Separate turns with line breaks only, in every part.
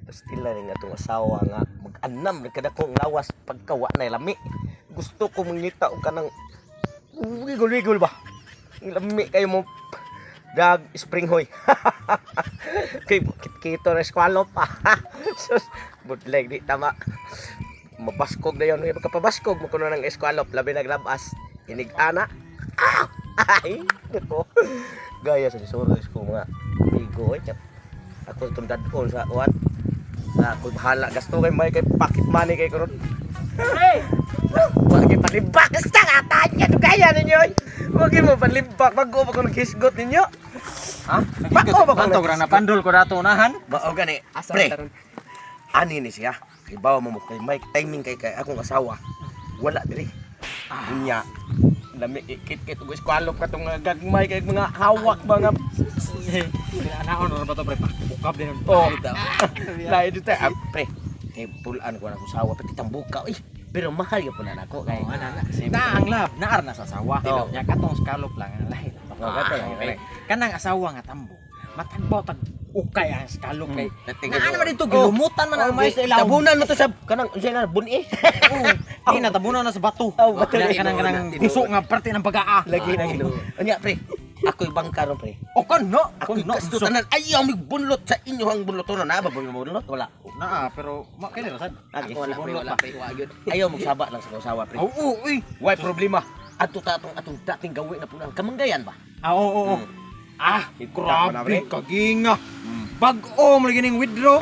Pastila rin atong asawa nga mag-anam na kadakong lawas pagkawa na lami. Gusto ko mangita og kanang wigol-wigol ba. Ang lami kayo mo drag spring hoy. Kay kito na eskwalo pa. Sus, bootleg di tama. Mabaskog na yun. Pagkapabaskog mo kuno ng eskwalop, labi naglabas. Inig-ana. Ah! Ay, nako. Gaya sa suros ko mga amigo. Ay, ako itong dadon sa uwan. Na ako bahala gasto kay may kay pocket money kay karon.
Hey!
Wa gyud panlimbak basta nga tanya to gaya ninyo. Oy. Wa gyud mo panlimbak bago pa ko naghisgot ninyo.
Ha?
Bako ba ko
Bantog ra na pandol ko dato unahan.
Bao gani. Pre. Ani ni siya. Kay bawa mo mo kay Mike timing kay kay akong asawa. Wala diri. Unya. Lami kit-kit og eskwalop katong mga gagmay kay mga hawak mga
Anaon ra ba to, pre? Bukab din.
Oh. Lain dito ah, pre. Kay pulaan ko na akong asawa pati tambuka oy. Pero mahal gyud po na nako kay.
Oh, ana na. Na ang lab, naar na sa asawa.
Oh.
Nya katong scallop lang ang lahi.
Oh, kato lang,
Okay. Kanang asawa nga tambo. Matagbo tag ukay ang scallop kay.
Natingin
Naa naman dito gilumutan man ang mais sa ilaw.
Tabunan mo to sa kanang unsay na buni.
Oh, di na tabunan na sa bato.
Oh, bato.
Nya kanang kanang guso nga parte ng bagaa.
Lagi na gino. Unya pre. Ako'y bangka ron pre.
O kon no,
Ako'y
kon no.
gasto tanan. Ayaw mig bunlot sa inyo ang bunlotonon. Na ba bunlot? Wala.
Naa, pero ma kay ra sad.
Lagi.
Wala, pre, wala,
pre. Ayaw magsaba lang sa usawa pre.
Oo, uy.
Why problema? Ato ta atong atong dating gawin na pulang kamanggayan ba?
Ah, oo, oo. Ah,
Higta ko na,
grabe
pre.
kaginga. Bag-o mo lagi ning withdraw.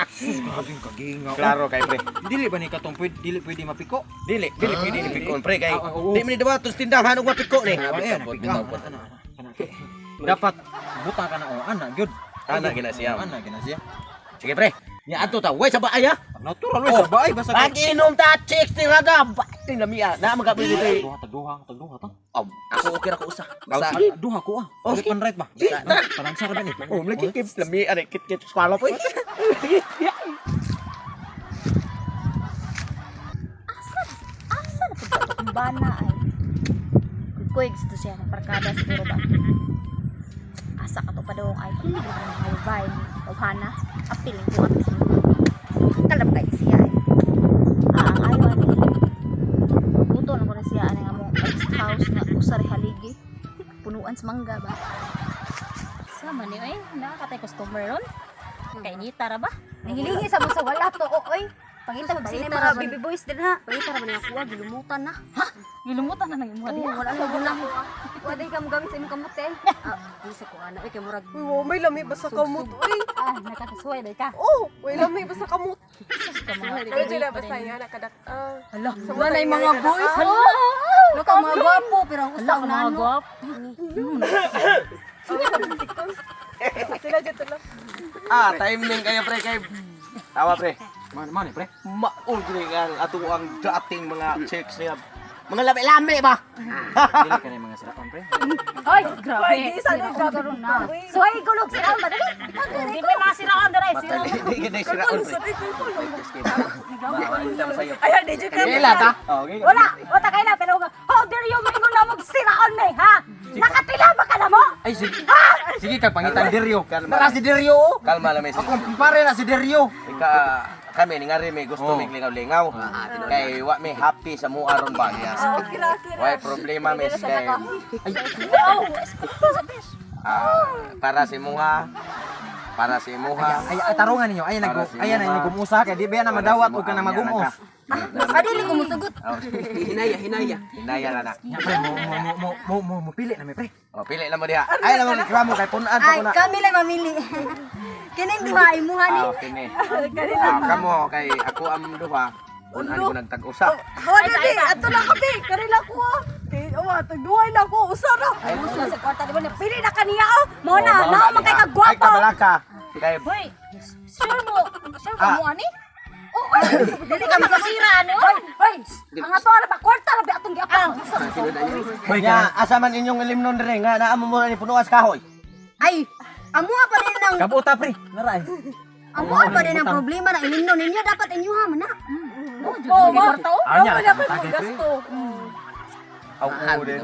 Sus, grabe kaginga.
Klaro kay pre.
Dili ba ni katong pwede dili pwede mapiko?
Dili, dili pwede ni pikon pre kay.
Ah, oo.
Di man ni dawaton sa tindahan og mapiko ni.
Ah, ayan, napika. Ana, ana, ana. Dapat buta ka na o ana gyud.
Ana gina siya.
Ana gina siya.
Sige pre. Nya ato ta, way sa baay ha.
Natural oy sa baay basta kay
Pag-inom ta chicks tirada. Bakit lamia? Na magkabi dito.
Duha tag duha, tag duha ta.
Oh, ako okay ra ko usa. Basta
Ah, duha ko ah.
Oh,
Left and right ba?
Sige, tara.
Parang sa ba ni?
Oh, lagi kay lamia ni kit kit swallow po.
Asa na pud ka bana ay. Kuy gusto siya ng barkada siguro ba. Asa ka to pa dong ay hindi ko na mga babae ni Obhana. Apil ko apil. Kalab kay siya ay. Ah, ang ayaw ani. Buto na ko na siya ani nga mo guest house nga usa ri haligi. Punuan sa mangga ba. Sama ni ay nakakatay customer ron. Kainita ra ba?
Nangilingi sa mo sa wala to, oy. Pangita mo sila
Balita
mga
ra ba-
baby boys din ha. Pangita ra man ang kuha, gilumutan na.
Gilumutan na nang imuha
Oo,
diha.
wala na wala. Wa day ka mo gamit sa imong kamot eh. Ah, di sa kuha na oy kay murag.
Uy, wow, may lami ba sa kamot, uy?
Ah, nakakasuway day ka.
Oh, may lami ba sa kamot?
Sus ka mga.
Pero dyan ba sa inyo, nakadak... Ah,
Hala,
Sa
wala
mga
na mga boys.
Hala!
Look ang mga gwapo pero ang
Hala
usaw
ka
na
mga
ano.
guwap.
sila dito lang.
Ah, timing kayo pre kay. Tawa pre.
Man man pre.
Maul gini ang ato ang dating mga chicks niya. Mga lami-lami ba?
Dili ka na mga siraon pre.
Ay, grabe.
Uy, di isa na, grabe.
Karon na.
Suhay gulog sila ba dali?
Di pa mga siraan dere, siraan.
Di gini sira on pre.
Ayan, di dyan ka.
Kaila ta? Okay.
Wala, wala kay na pero how dare you moingon na mag siraon me, ha? Nakatila ba ka na mo?
Ay sige. Sige kag pangitan Deryo.
Kalma.
Nara si Deryo. oh.
Kalma lang miss.
Akong kumpare na si Deryo.
Ika kami ni ngari may gusto
Oh.
may lingaw-lingaw. Kay wa may happy sa mua ron ba niya.
Ah, okay ra, okay ra.
Way problema miss kay
Wow, sa besh.
ah, para si muha para si muha.
Ay, ay tarungan ninyo. Ay nag
Para si
ay na
Muha.
inyo gumusa kay di ba na madawat og ka na magumos.
Ah, dili ko musugot.
Oh, hinaya, hinaya. Hinaya na na.
Nya pre mo mo mo mo mo mo, mo pili na mi pre.
Oh, pili lang mo diha. Ay lang mo reklamo kay punan pa
Ay,
ko na.
kami lang mamili. Kining duha imuha ni.
Ah, kini. Ah, kamo kay ako ang duha. Punan ko nagtag-usa.
Oh, di, di, ato lang kape. Karila ko, ah. Kay, oh, tagduhay na ko, usa ra.
Ay, usa sa kwarta di ba na pili na kaniya oh. Mao na,
Oh,
nao man kay
diha.
ka
Ay
gwapo.
kabalaka. Kay
Hoy, sure mo
Ah.
mo ani?
Oh, ay, dili ka
Masira ani
Hoy, hoy, ang ato ra ba kwarta ra ba atong giapang.
Hoy
Nya, asa man inyong ilimnon dire nga naa mo muna ni punuan sa kahoy.
Ay, amuha pa din ang
Kabuta pre. Nara ay.
amuha pa din ang problema na ilimnon ninyo dapat inyo ha man na.
Oh, kwarta oh.
Anya
Wala pa mo gasto.
Aw, oo din.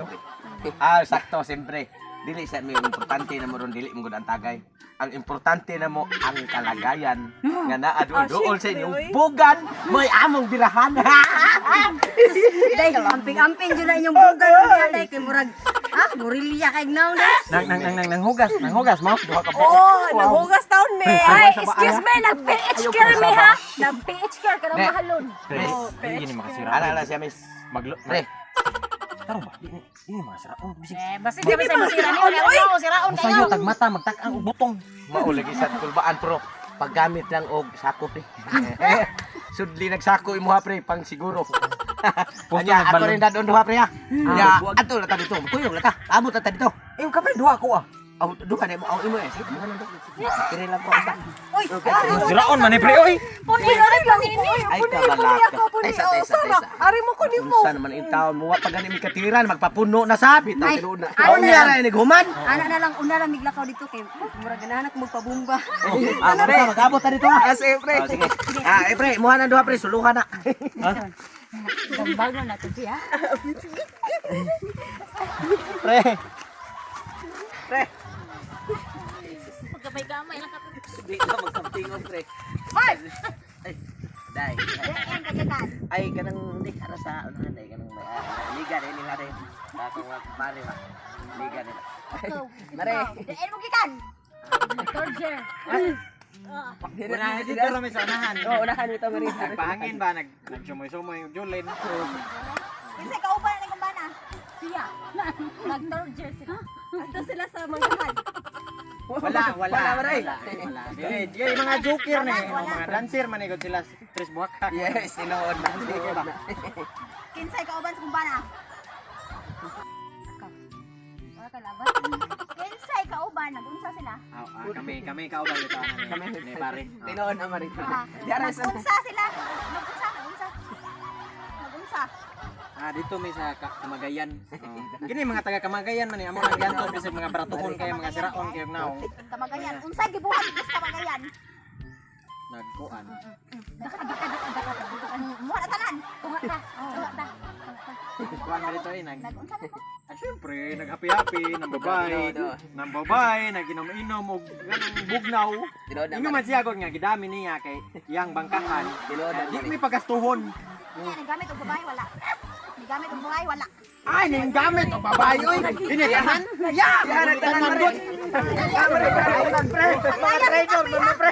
Ah, sakto siyempre. Dili sa mi importante na mo ron dili mo gud ang tagay. Ang importante na mo ang kalagayan nga naa duol sa inyong bugan may among birahan.
Day, amping-amping jud na inyong bugan niya day kay murag ah, morilya kay gnaw day.
Nang nang nang nang nanghugas, nanghugas mo. Duha ka buok.
Oh, naghugas taon me.
Ay, excuse me, nag-PH care mi ha. Nag-PH care ka ng
Ne.
mahalon.
Miss, dili gini makasira.
Ana na siya, miss.
Maglo.
Pre.
Taro ba? Di di makasira. Oh, bisig.
Eh, basta di ba sa masira ni Oy, siraon
Usayo tag mata magtak-ang og butong.
Mao lagi sa kulbaan pero paggamit lang og sako pre. Sudli nagsako imo ha pre pang siguro.
Pusto
Anya, ako
nagbalon.
rin dadon duha pre ha. Nya, ato la ta dito. Tuyong la ta. Abot la ta dito.
Eh, kapre duha ko ah.
Aw, duha na mo aw imo eh. Sige, duha na do. Kire lang ko asa.
Uy,
Siraon man ni pre oy.
Puni na lang ini.
Ay
Puni,
kabalaka.
ako, puni.
Taysa,
Oh,
taysa,
Sara,
taysa.
ari mo ko nimo.
Unsa naman in taon mo wa pa gani mi katiran magpapuno na sa bitaw
Ay,
tinuod na.
ano
Unya
na lang?
ra ni human.
Ana na lang una lang miglakaw dito kay murag ganahan ako magpabumba.
Ah, pre, mag-abot ta dito ha. Sige, pre. Sige. Ah, eh, pre, muha na duha pre, suluhan na.
Gambag na nato siya.
Pre.
Pre.
Pagkamay-gamay lang ka.
Di ka magkampingon, pre. Ay, dai. Ay, kanang di ara sa unahan ay kanang may liga rin nila rin. Ako nga pare ba. Liga nila. Mare.
Diin mo gikan. Torture.
Unahan dito ra may sa unahan.
Oh, unahan ito mari.
Nagpahangin ba nag nagsumoy-sumoy yung Julin.
Kinsa kauban na kumbana? Siya. Nag-torture sila.
Ato sila sa manggahan.
Wala, wala. Wala, wala. Wala. Dili, dili mga joker na eh. Mga dancer man eh, sila tres buhak.
Yes, tinuod na. Tinuod na.
Kinsay kauban sa kumbana?
Wala ka laban.
Kinsay kauban nagunsa sila?
Ah, ah, kami, kami kauban dito. Kami ni pare.
Tinuod na mare.
Ah,
Di ara sa
Nagunsa sila. Nagunsa, nagunsa. Nagunsa.
Ah, dito may sa Kamagayan. Oh. Gini mga taga Kamagayan man eh. Amo nang ganto bisag mga baratuhon kayo mga siraon kayo naong
Kamagayan. Unsay gibuhat sa Kamagayan?
nagkuan.
Daka daka daka daka. Muha na tanan. Tunga ta. Tunga ta.
Kuan dito eh nag
Nagunsa na mo?
Ah, Siyempre, nag-happy-happy, nambabay, nambabay, naginom-inom, og ganong bugnaw.
Tinuod na
Ingo man siya gud nga gidami niya kay iyang bangkahan.
Tinuod na
Di mi pagastuhon.
Nga nagamit og babae wala. Nagamit og babae wala.
Ay, ning gamit og babae oy. Dini tanan.
Ya, ya tanan mare. Mare, pre. Mga traitor, mga pre.